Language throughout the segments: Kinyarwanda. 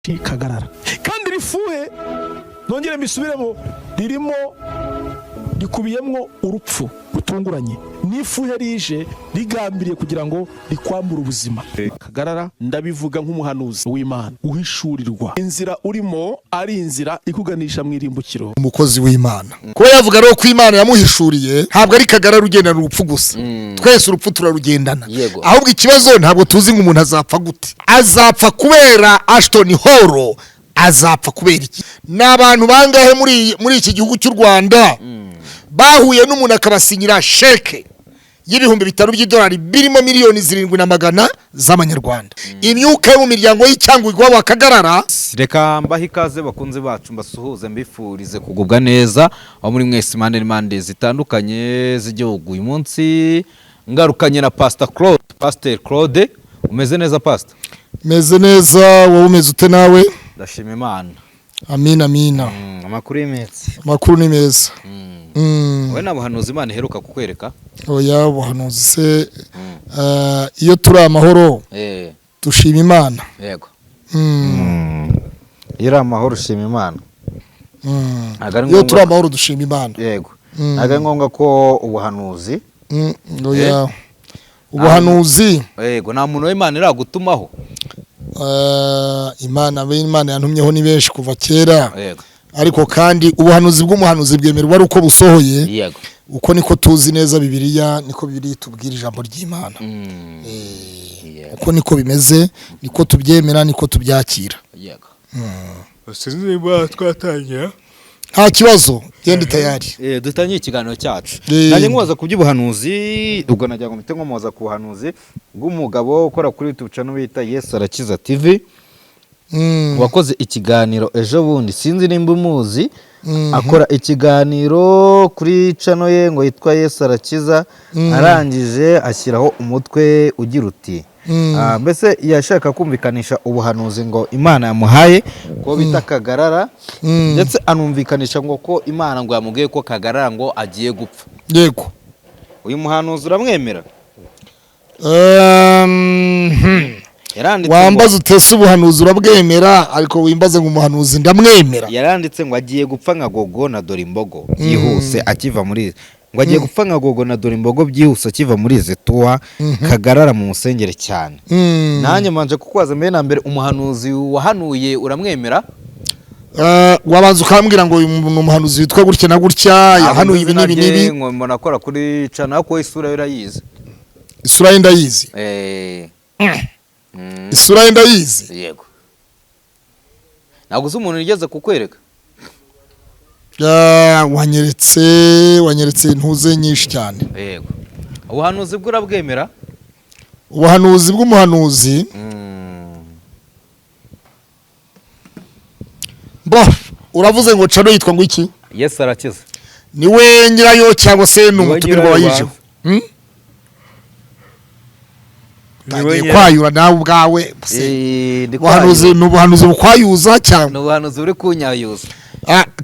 Kagarara kandi rifuhe, nongere mbisubiremo, ririmo rikubiyemo urupfu rutunguranye n'ifuhe rije rigambiriye kugira ngo rikwambure ubuzima. Kagarara, ndabivuga nk'umuhanuzi w'Imana uhishurirwa inzira urimo ari inzira ikuganisha mu irimbukiro. Umukozi w'Imana kuba yavuga rero ko Imana yamuhishuriye, ntabwo ari Kagarara ugendana urupfu gusa, twese urupfu turarugendana. Ahubwo ikibazo, ntabwo tuzi ngo umuntu azapfa gute. Azapfa kubera Ashton Hall? Azapfa kubera iki? Ni abantu bangahe muri iki gihugu cy'u Rwanda bahuye n'umuntu akabasinyira sheke y'5,000 by'idolari, birimo miliyoni 7 na magana z'amanyarwanda? Imyuka yo mu miryango y'icyangwa iwabo akagarara. Reka mbahe ikaze, bakunze bacu, mbasuhuze, mbifurize kugubwa neza aho muri mwese, impande n'impande zitandukanye z'igihugu. Uyu munsi ngarukanye na Pastor Claude, Pastor Claude. Umeze neza, Pastor? Meze neza, wowe umeze ute nawe? Ndashima Imana. Amina, amina. Amakuru y'iminsi? Amakuru ni meza. Wowe nta buhanuzi Imana iheruka kukwereka? Oya, ubuhanuzi se, iyo turi amahoro dushima Imana. Iyo uri amahoro ushima Imana. Ntabwo ari Iyo ngombwa. turi amahoro dushima Imana. Yego, ntabwo ari ngombwa ko ubuhanuzi. Oya, ubuhanuzi. Yego, nta muntu w'Imana iragutumaho? Imana, Imana yantumyeho ni benshi kuva kera. Ariko kandi ubuhanuzi bw'umuhanuzi bwemerwa ari uko busohoye. Uko niko tuzi neza Bibiliya, niko Bibiliya itubwira, ijambo ry'Imana. Uko niko bimeze, niko tubyemera, niko tubyakira. Yego. Sinzi niba twatangira. Nta kibazo, genda tayari. Dutangiye ikiganiro cyacu. Eh. Nanjye nkubaza ku by'ubuhanuzi, ubwo nagira ngo mpite nkomoza ku buhanuzi bw'umugabo ukora kuri YouTube channel bita Yesu Arakiza TV, wakoze ikiganiro ejo bundi. Sinzi nimba umuzi. Akora ikiganiro kuri channel ye ngo yitwa Yesu Arakiza, arangije ashyiraho umutwe ugira uti mbese yashaka kumvikanisha ubuhanuzi ngo Imana yamuhaye ko bita Kagarara, ndetse anumvikanisha ngo ko Imana ngo yamubwiye ko Kagarara ngo agiye gupfa. Uyu muhanuzi uramwemera? Yaranditse ngo, Wambaza utese ubuhanuzi urabwemera, ariko wimbaze ngo umuhanuzi ndamwemera. Yaranditse ngo agiye gupfa nka Gogo na Dore Imbogo byihuse akiva muri, ngo agiye gupfa nka Gogo na Dore Imbogo byihuse akiva muri izi tuwa. Kagarara mu musengere cyane. Nanjye mbanje kukubaza mbere na mbere, umuhanuzi wahanuye uramwemera? Wabanza ukambwira ngo uyu ni umuhanuzi witwa gutya na gutya, yahanuye ibi n'ibi n'ibi. Ngo mbona akora kuri channel, ariko isura ye urayizi? Isura ye ndayizi. Isura ye ndayizi. Yego, ntabwo uzi umuntu yigeze kukwereka? Wanyeretse intuze nyinshi cyane. Yego, ubuhanuzi bwe urabwemera? Ubuhanuzi bw'umuhanuzi, bo uravuze ngo channel yitwa ngo iki? Yesu Arakiza. Niwe nyirayo cyangwa se ni Niwe umutumirwa nyirayo. wayijeho? Niwe Utangiye nyirayo. kwayura nawe ubwawe se. Ndi Ubuhanuzi kwayuza. ni ubuhanuzi bukwayuza cyangwa? Ni ubuhanuzi buri kunyayuza.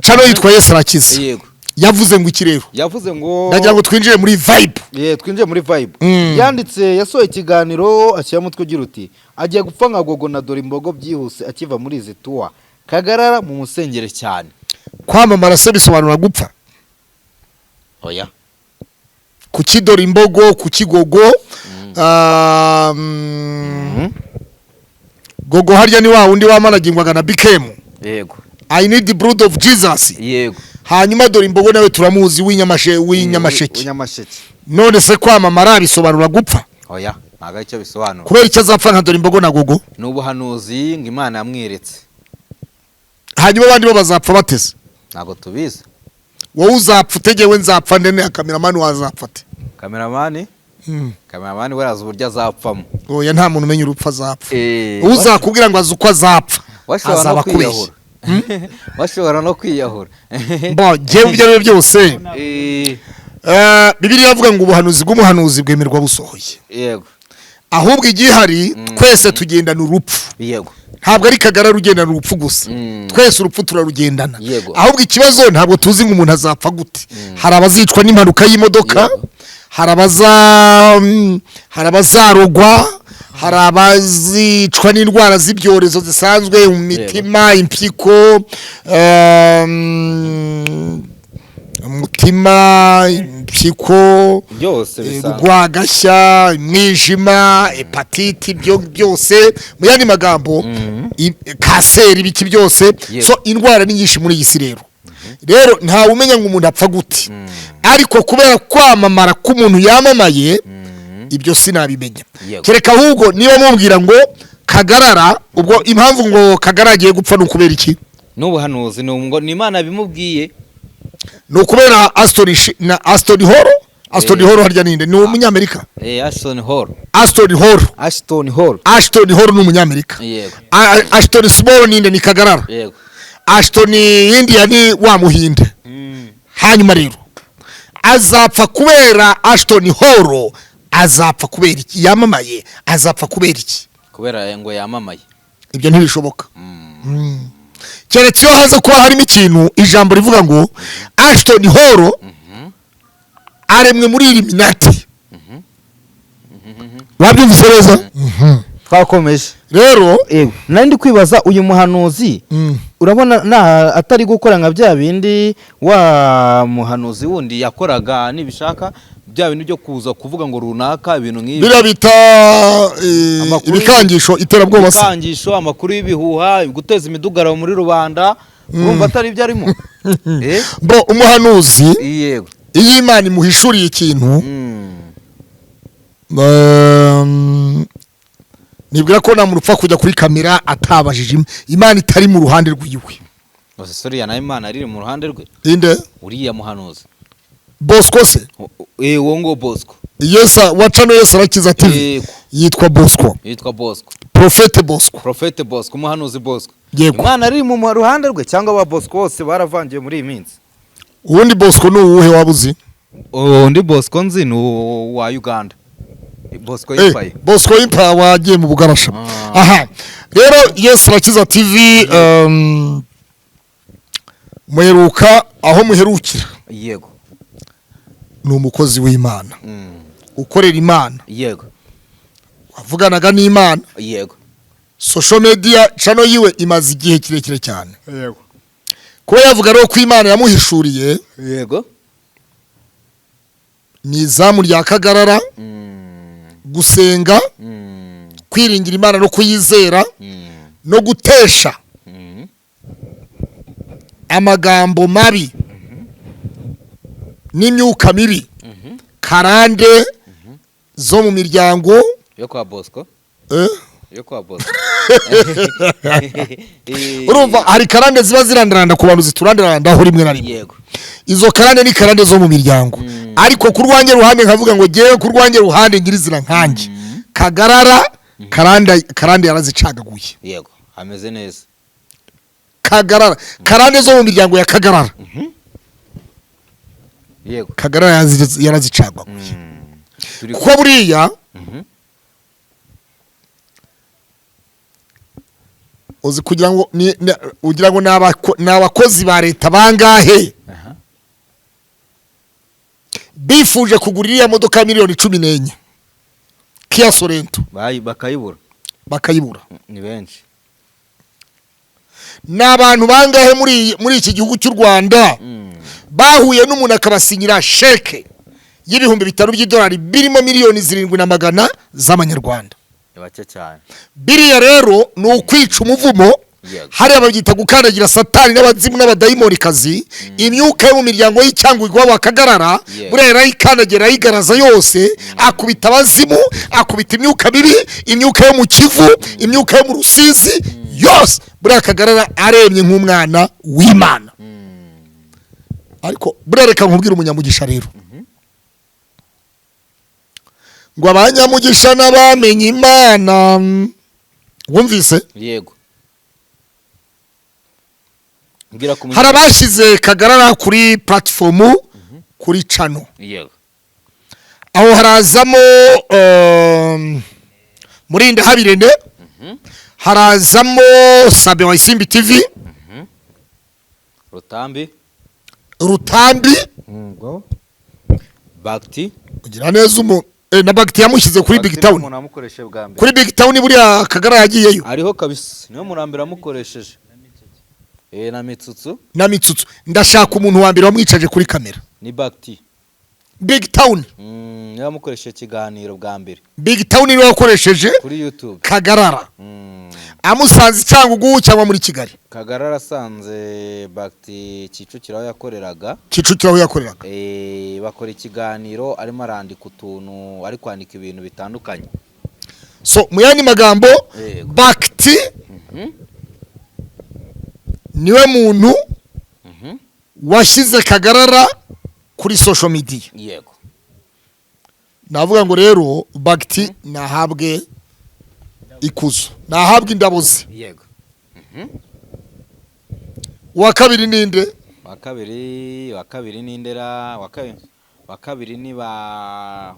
Channel yitwa Yesu Arakiza. Yego. Yavuze ngo iki rero? Yavuze ngo Ndagira ngo twinjire muri vibe. Twinjiye muri vibe. Yanditse, yasohoye ikiganiro, ashyiramo umutwe ugira uti: "Agiye gupfa nka Gogo na Dore Imbogo byihuse akiva muri izi tuwa. Kagarara mu musengere cyane." Kwamamara se bisobanura gupfa? Oya. Kuki Dore Imbogo, kuki Gogo? Gogo harya ni wa wundi wamanagingwaga na Bikemu? Yego. "I need the blood of Jesus." Yego. Hanyuma Dore Imbogo nawe turamuzi, w'inyamasheke. W'inyamasheke. None se kwamamara bisobanura gupfa? Oya, ntabwo aricyo bisobanura. Kubera icyo azapfa nka Dore Imbogo na Gogo? Ni ubuhanuzi ngo Imana yamweretse. Hanyuma abandi bo bazapfa bateze? Ntabwo tubizi. Wowe uzapfa utegewe, nzapfa ndene, cameraman wazapfa ate? Cameraman we arazi uburyo azapfamo. Oya, nta muntu umenya urupfu azapfa. Uzakubwira ngo azi uko azapfa Washobora azaba no akubeshya. kwiyahura, washobora no kwiyahura. Bo jyewe, ibyo ari byo byose, Bibiliya iravuga ngo ubuhanuzi bw'umuhanuzi bwemerwa busohoye. Ahubwo igihari, twese tugendana urupfu. Ntabwo ari Kagarara ugendana urupfu gusa, twese urupfu turarugendana. Ahubwo ikibazo, ntabwo tuzi ngo umuntu azapfa gute. Hari abazicwa n'impanuka y'imodoka, hari abazarogwa. Hari abazicwa n'indwara z'ibyorezo zisanzwe mu mitima, impyiko, umutima, impyiko, byose bisanzwe. Rwagashya, umwijima, hepatite, ibyo byose, mu yandi magambo kanseri, ibiki byose. So indwara ni nyinshi muri iyi si. Rero ntawe umenya ngo umuntu apfa gute, ariko kubera kwamamara k'umuntu yamamaye, ibyo sinabimenya. Kereka ahubwo niba mubwira ngo Kagarara, ubwo impamvu ngo Kagarara agiye gupfa ni ukubera iki? N'ubuhanuzi ni ngo ni Imana bimubwiye. Ni ukubera Aston na Aston Hall. Aston Hall harya ninde? Ni umunyamerika. Ashton Hall. Aston Hall. Ashton Hall. Ashton Hall ni umunyamerika. Ashton Small ninde? Ni Kagarara. Ashton India ni wa Muhinde. Hanyuma rero azapfa kubera Ashton Hall, azapfa kubera iki? Yamamaye, azapfa kubera iki? Kubera ngo yamamaye. Ibyo ntibishoboka. Keretse iyo haza kuba harimo ikintu, ijambo rivuga ngo Ashton Hall aremwe muri Illuminati. Wabyumvise neza? Twakomeje. Rero Yego, nari ndi kwibaza uyu muhanuzi, urabona na atari gukora nka bya bindi wa muhanuzi wundi yakoraga, nibishaka bya bintu byo kuza kuvuga ngo runaka, ibintu nk'ibi. Biriya bita ibikangisho, iterabwoba se. Ibikangisho, amakuru y'ibihuha, guteza imidugararo muri rubanda, urumva atari ibyo arimo? Bo umuhanuzi, iyo Imana imuhishuriye ikintu, nibwira ko nta muntu upfa kujya kuri kamera atabajije Imana itari mu ruhande rwiwe. Gusa uriya nawe Imana ari mu ruhande rwe? Inde? Uriya muhanuzi. Bosco se? Uwo ngo Bosco. Yesa wacano Yesu Arakiza TV. Yitwa Bosco. Yitwa Bosco. Prophète Bosco. Prophète Bosco, umuhanuzi Bosco. Yego. Imana ari mu ruhande rwe cyangwa aba Bosco bose baravangiye muri iyi minsi? Uwundi Bosco ni uwuhe waba uzi? Undi Bosco nzi ni uwa Uganda, Bosco Yipaye. Bosco Yipaye wagiye mu bugarasha. Aha rero Yesu Arakiza TV, muheruka aho muherukira. Ni umukozi w'Imana ukorera Imana, wavuganaga n'Imana. Social media channel yiwe imaze igihe kirekire cyane. Kuba yavuga rero ko Imana yamuhishuriye, ni izamu rya Kagarara, gusenga, kwiringira Imana no kuyizera, no gutesha amagambo mabi n'imyuka mibi, karande zo mu miryango. Yo kwa Bosco. Eh? Yo kwa Bosco. Urumva hari karande ziba zirandaranda ku bantu, ziturandarandaho rimwe na rimwe. Izo karande ni karande zo mu miryango. Ariko ku rwanjye ruhande nkavuga ngo ngewe ku rwanjye ruhande nyirizina nkanjye Kagarara, karande karande yarazicagaguye. Yego, ameze neza. Kagarara, karande zo mu miryango ya Kagarara, Kagarara yarazicagaguye. Turi Kuko buriya uzi kugira ngo ugira ngo ni abakozi ba leta bangahe bifuje kugura iriya modoka ya miliyoni 14, Kia Sorento? Bakayibura. Bakayibura. Ni benshi. Ni abantu bangahe muri iki gihugu cy'u Rwanda bahuye n'umuntu akabasinyira sheke y'5,000 by'idolari birimo miliyoni 7 na magana z'amanyarwanda? Ni bake cyane. Biriya rero ni ukwica umuvumo. Hariya babyita gukandagira Satani n'abazimu n'abadayimonikazi, imyuka yo mu miryango y'icyangwa iwabo akagarara. Buriya yarayikandagira, arayigaraza yose, akubita abazimu, akubita imyuka mibi, imyuka yo mu Kivu, imyuka yo mu Rusizi yose. Buriya Akagarara aremye nk'umwana w'Imana. Ariko buriya reka nkubwire umunyamugisha rero, ngo abanyamugisha n'abamenye Imana, wumvise? Yego. Mbwira ku Hari abashyize Kagarara kuri platform, kuri channel. Aho harazamo Murinda Habirene, harazamo Sabe wa Isimbi TV. Rutambi. Rutambi. Ngo Bakti. Ugira neza umu Na Bagiti yamushyize kuri Big Town. Umuntu wamukoresheje bwa mbere. Kuri Big Town buriya Kagara yagiyeyo. Ariho kabisa, niwe muntu wa mbere wamukoresheje, na Mitsutsu. Na Mitsutsu. Ndashaka umuntu wa mbere wamwicaje kuri kamera. Ni Bagiti. Big Town. Niwe wamukoresheje ikiganiro bwa mbere. Big Town niwe wakoresheje kuri YouTube. Kagarara. Amusanze i Cyangugu cyangwa muri Kigali? Kagarara asanze Bagiti Kicukiro aho yakoreraga. Kicukiro aho yakoreraga. Bakora ikiganiro arimo arandika utuntu, ari kwandika ibintu bitandukanye. So mu yandi magambo, Bagiti niwe muntu washyize Kagarara kuri social media. Navuga ngo rero Bagiti nahabwe ikuzo, nahabwe indabo ze. Uwa kabiri ninde? Wa kabiri ni Ndera. Wa kabiri ni ba,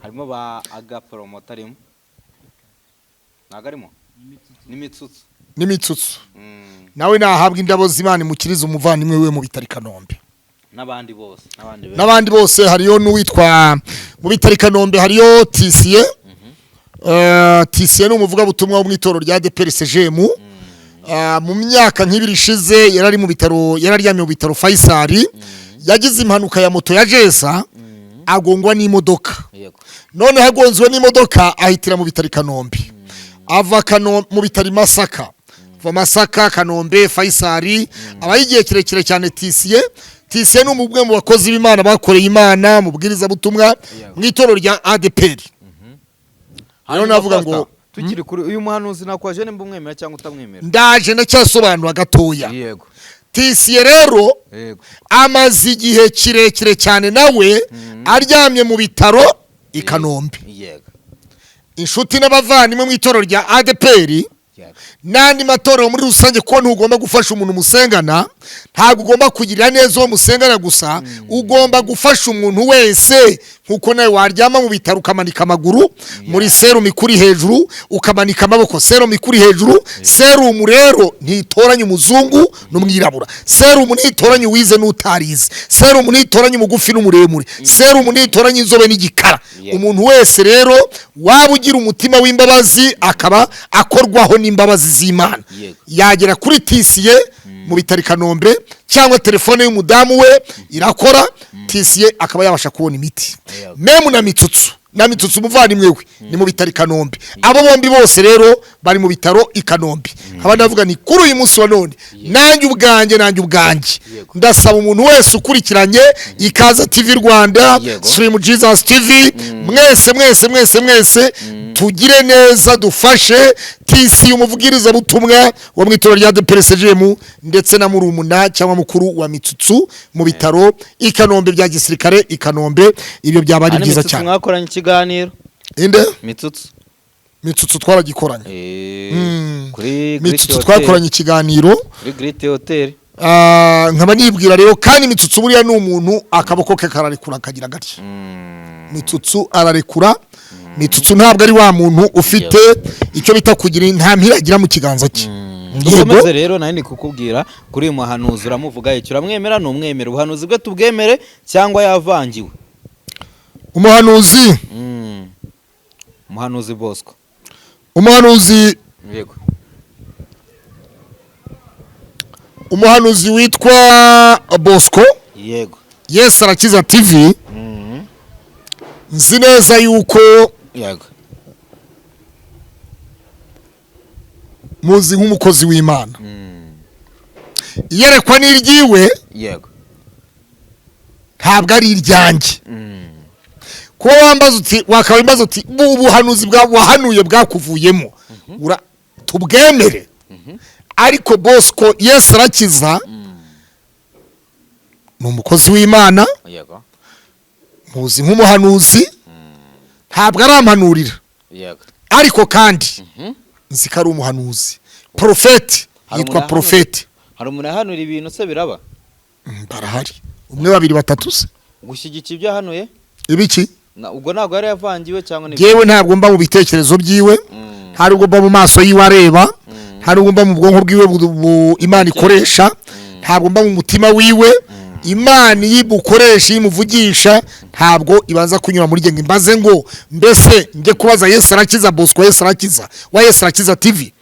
harimo ba Aga Promoter, arimo, ntabwo arimo, ni Mitsutsu. N'Imitsutsu. Nawe nahabwa indabo z'Imana, imukirize umuvandimwe we mu bitaro i Kanombe. N'abandi bose, n'abandi benshi. N'abandi bose. Hariyo n'uwitwa mu bitaro i Kanombe, hariyo Tisiye. Tisiye ni umuvugabutumwa wo mu itorero rya ADEPR CGM. Mu myaka nk'ibiri ishize yari ari mu bitaro, yari aryamye mu bitaro Faisal. Yagize impanuka ya moto ya Jesa, agongwa n'imodoka. Noneho agonzwe n'imodoka, ahitira mu bitaro i Kanombe, ava mu bitaro i Masaka, ava Masaka, Kanombe, Faisal, abaye igihe kirekire cyane. Tisiye, Tisiye ni umwe mu bakozi b'Imana bakoreye Imana mu bwirizabutumwa mu itorero rya ADEPR. Rero navuga ngo Tukiri kuri uyu muhanuzi, nakwaje nimba umwemera cyangwa utamwemera. Ndaje, ndacyasobanura gatoya. Tisiye rero amaze igihe kirekire cyane nawe aryamye mu bitaro i Kanombe. Inshuti n'abavandimwe mu itorero rya ADEPR n'andi matorero muri rusange, ko ntugomba gufasha umuntu musengana, ntabwo ugomba kugirira neza uwo musengana gusa, ugomba gufasha umuntu wese, nkuko nawe waryama mu bitaro ukamanika amaguru muri serumu ikuri hejuru, ukamanika amaboko serumu ikuri hejuru. Serumu rero ntitoranye umuzungu n'umwirabura, serumu ntitoranye uwize n'utarize, serumu ntitoranye umugufi n'umuremure, serumu ntitoranye inzobe n'igikara. Umuntu wese rero waba ugira umutima w'imbabazi, akaba akorwaho n'imbabazi z'Imana, yagera kuri Tisiye mu bitaro i Kanombe, cyangwa telefone y'umudamu we irakora, Tisiye akaba yabasha kubona imiti. Memu na Mitsutsu, na Mitsutsu umuvandimwe we ni mu bitaro i Kanombe. Abo bombi bose rero bari mu bitaro i Kanombe. Nkaba ndavuga ni kuri uyu munsi wa none, nanjye ubwanjye ndasaba umuntu wese ukurikiranye Ikaze TV Rwanda, Stream Jesus TV, mwese mwese mwese mwese tugire neza, dufashe Tisi umubwirizabutumwa wo mu itorero rya ADEPR CGM, ndetse na murumuna cyangwa mukuru wa Mitsutsu mu bitaro i Kanombe bya gisirikare i Kanombe. Ibyo byaba ari Hano byiza Mitsutsu cyane. mwakoranye ikiganiro? Inde? Mitsutsu. Mitsutsu twaragikoranye. Kuri Great Mitsutsu Hotel. twakoranye ikiganiro. Kuri Great Hotel. Nkaba nibwira rero kandi Mitsutsu buriya ni umuntu akaboko ke kararekura, akagira gatya. Mitsutsu ararekura. Mitsutsu ntabwo ari wa muntu ufite icyo bita kugira nta mpira agira mu kiganza cye. Yego. Dukomeze rero. Nawe ni kukubwira kuri uyu muhanuzi, uramuvuga icyo? Uramwemera? Numwemera ubuhanuzi bwe tubwemere cyangwa yavangiwe? Umuhanuzi? Umuhanuzi Bosco. Umuhanuzi? Yego. Umuhanuzi witwa Bosco? Yego. Yesu Arakiza TV. Nzi neza yuko muzi nk'umukozi w'Imana. Iyerekwa ni iryiwe, ntabwo ari iryanjye. Kuba wambaza uti, wakaba wambaza uti ubuhanuzi bwa wahanuye bwakuvuyemo, tubwemere. Ariko Bosco Yesu Arakiza ni umukozi w'Imana. Muzi nk'umuhanuzi, ntabwo arampanurira, ariko kandi nzi ko ari umuhanuzi, porofeti. Hari Yitwa umuntu porofeti. Hari umuntu yahanura ibintu se biraba? Barahari, umwe, babiri, batatu se. Gushyigikira ibyo yahanuye? Ibiki? Ubwo ntabwo yari yavangiwe cyangwa ni Yewe, ntabwo mba mu bitekerezo byiwe, nta nubwo mba mu maso yiwe areba, nta nubwo mba mu bwonko bwiwe Imana ikoresha, ntabwo mba mu mutima wiwe. Imana iyo imukoresha, iyo imuvugisha, ntabwo ibanza kunyura muri njye ngo imbaze ngo mbese njye kubaza Yesu arakiza Bosco, Yesu arakiza wa Yesu arakiza TV,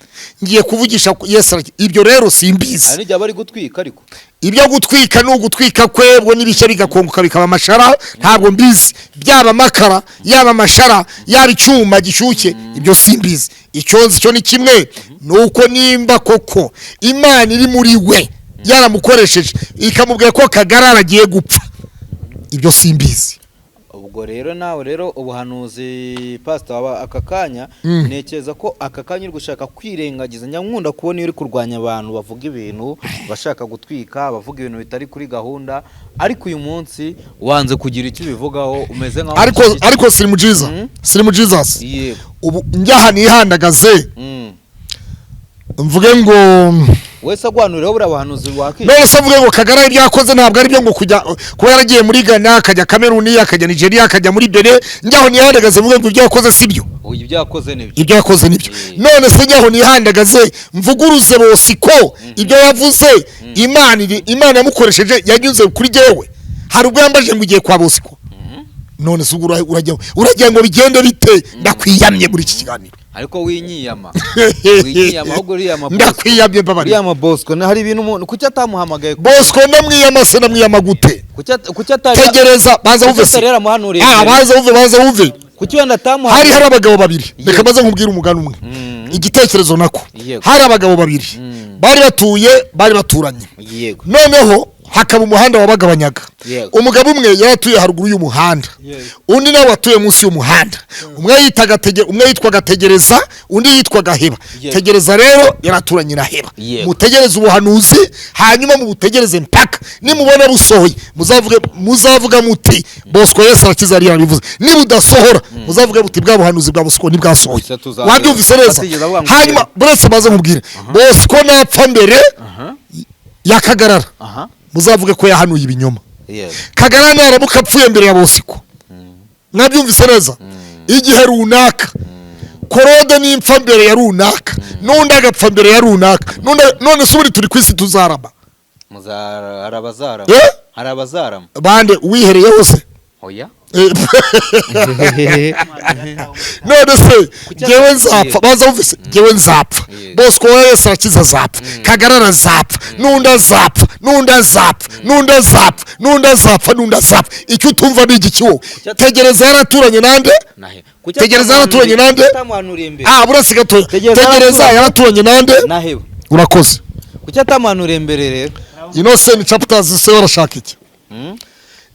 ngiye kuvugisha Yesu arakiza. Ibyo rero simbizi. Hari n'igihe aba ari gutwika ariko. Ibyo gutwika ni ugutwika kwebwo n'ibishya bigakongoka bikaba amashara, ntabwo mbizi. Byaba amakara, yaba amashara, yaba icyuma gishyushye, ibyo simbizi. Icyo nzi cyo ni kimwe, ni uko nimba koko Imana iri muri we yaramukoresheje ikamubwira ko Kagarara agiye gupfa, ibyo simbizi. Ubwo rero nawe rero ubuhanuzi, pastor, waba aka kanya, ntekereza ko aka kanya uri gushaka kwirengagiza. Nyankunda kubona iyo uri kurwanya abantu bavuga ibintu bashaka gutwika, bavuga ibintu bitari kuri gahunda, ariko uyu munsi wanze kugira icyo ubivugaho, umeze nkaho Ariko ushyigikiye. ariko Sirimu Jesus, Sirimu Jesus, ubu njyaha nihandagaze mvuge ngo Wese agwanurireho buriya buhanuzi wakwiye. None se mvuge ngo Kagarara ibyo yakoze ntabwo ari byo, ngo kujya kuba yaragiye muri Ghana, akajya Kameruni, akajya Nigeria, akajya muri Benin, njyaho nihandagaze mvuge ngo ibyo yakoze si byo? Ubu ibyo yakoze nibyo. Ibyo yakoze nibyo. None se njyaho nihandagaze mvuguruze Bosiko ibyo yavuze, Imana yamukoresheje yanyuze kuri jyewe? Hari ubwo yambaje ngo ugiye kwa Bosiko? None se ubwo uragira ngo bigende bite? Ndakwiyamye muri iki kiganiro. Ariko winyiyama, winyiyama, ahubwo uriya ma Bosco, Ndakwiyamye, mbabarira. uriya ma Bosco hari ibintu umuntu kuki atamuhamagaye? Bosco ndamwiyama se? Ndamwiyama gute? Kuki atari Tegereza, banza kuki wumve se. atari yaramuhanuriye Ah, mbere? banza wumve, banza wumve. Kuki wenda atamuhanuriye? Hari abagabo babiri, reka maze nkubwire umugani umwe, igitekerezo nako. Hari abagabo babiri bari batuye, bari baturanye. Noneho hakaba umuhanda wabagabanyaga. Umugabo umwe yari atuye haruguru y'umuhanda, undi nawe atuye munsi y'umuhanda. Umwe yitwaga Tegereza, undi yitwaga Heba. Tegereza rero yaraturanye na Heba. Mutegereze ubuhanuzi, hanyuma mubutegereze mpaka nimubona busohoye, muzavuga muti Bosco Yesu arakiza yari yarabivuze. Nibudasohora, muzavuge muti bwa buhanuzi bwa Bosco ntibwasohoye. Ese tuzareba. Wabyumvise neza? Atigeze avuga ngo Hanyuma buretse maze nkubwire, Bosco napfa mbere yakagarara, muzavuge ko yahanuye ibinyoma. Kagarara naramuka apfuye mbere ya Bosco, mwabyumvise neza, igihe runaka Korode nimpfa mbere ya runaka, n'undi agapfa mbere ya runaka, none se ubundi turi ku isi tuzarama? Hari abazarama. Eh? Hari abazarama. Bande uwihereye hose? Oya. None se jyewe nzapfa? Baza wumvise, jyewe nzapfa, Bosco wa Yesu arakiza azapfa, Kagarara azapfa, n'undi azapfa, n'undi azapfa, n'undi azapfa, n'undi azapfa, n'undi azapfa. Icyo utumva ni igiki wowe? Tegereza yaraturanye nande? Nahe. Tegereza yaraturanye nande? Atamuhanuriye mbere? Ah, buretse gatoya. Tegereza Tegereza yaraturanye nande? Naheba. Urakoze. Kuki atamuhanuriye mbere rero? Innocent Chapters se barashaka iki?